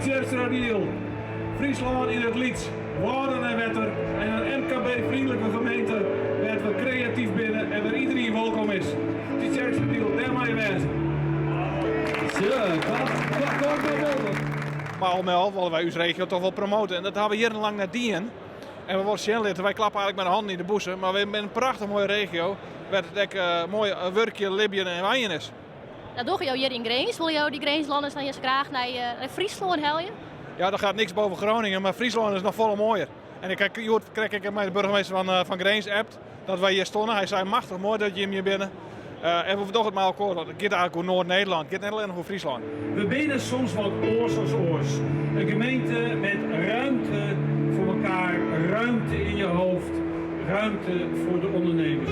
Tytsjerksteradiel. Fryslân yn it lyts, wâlden en wetter en in MKB-vriendelijke gemeente wêr't we kreatyf binne en wêr iderien wolkom is. Tytsjerksteradiel, dêr meie je wêze. Dat dat dat wol. Mar al mei al wolle wy ús regio toch wol promote en dat hawwe we jierrenlang net dien. En we wolle sjen litte, wy klappe eigentlik mei de hannen yn de bûse, mar we binne in prachtich moaie regio wêr't it ek moai wurkjen, libjen en wenjen is. Dat dogge jo hjir yn Grins. Wolle jo dy Grinslanners dan hjir sa graach nei Fryslân helje? Ja, der gaat niks boven Groningen, mar Fryslân is noch folle moaier. En ik ha hjoed krekt ek mei de burgemeester fan Grins appt dat wy hjir stonnen. Hy sei, machtich moai dat jim hjir binne. En we dogge it mei elkoar, want it giet eigentlik oer Noard-Nederlân, it giet net allinnich oer Fryslân. We binne soms wat oars as oars. In gemeente met ruimte voor elkaar, ruimte in je hoofd, ruimte voor de ondernemers.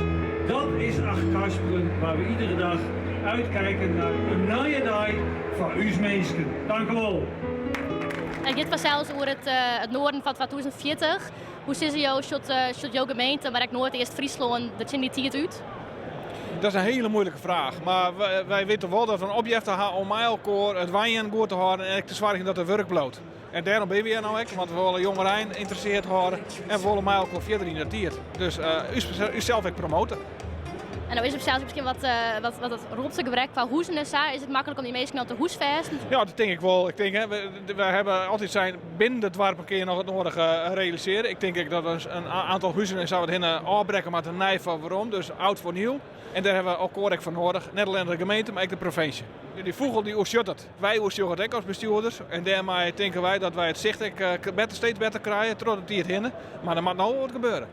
Dat is Achtkarspelen waar we iedere dag uitkijken naar in nije dei foar ús minsken. Dank u wol. It giet fansels oer it Noarden fan 2040. Hoe sizze jo, sjocht jo gemeente, mar ek Noardeast-Fryslân der tsjin dy tiid út? Dat is in hiele muoilike fraach. Mar wy witte wol dat we in opjefte ha om mei elkoar it wenjen goed te hâlden en ek te soargjen dat der wurk bliuwt. En dêrom binne we hjir no ek, want we wolle jongerein ynteressearre hâlde en we wolle mei elkoar fierder yn de tiid. Dus ús ek promote. En no is der sels miskien wat it romtegebrek kwa huzen en sa. Is it maklik om dy minsken dan te húsfêsten? Ja, dat tink ik wol. Ik tink, hè, wy hawwe altyd sein, binnen de doarpen kinne je noch it nedige realisearje. Ik tink ek dat we in oantal huzen en sa wat hinne ôfbrekke moatte, nij foar werom. Dus oud foar nieuw. En dêr hawwe we elkoar ek foar nedich. Net allinnich de gemeente, mar ek de provinsje. Dy fûgel dy oersjocht it. Wy oersjogge it ek as bestjoerders. En dêrmei tinke wy dat wy it sicht ek better, steeds better krije troch de tiid hinne. Mar der moat no wat gebeure.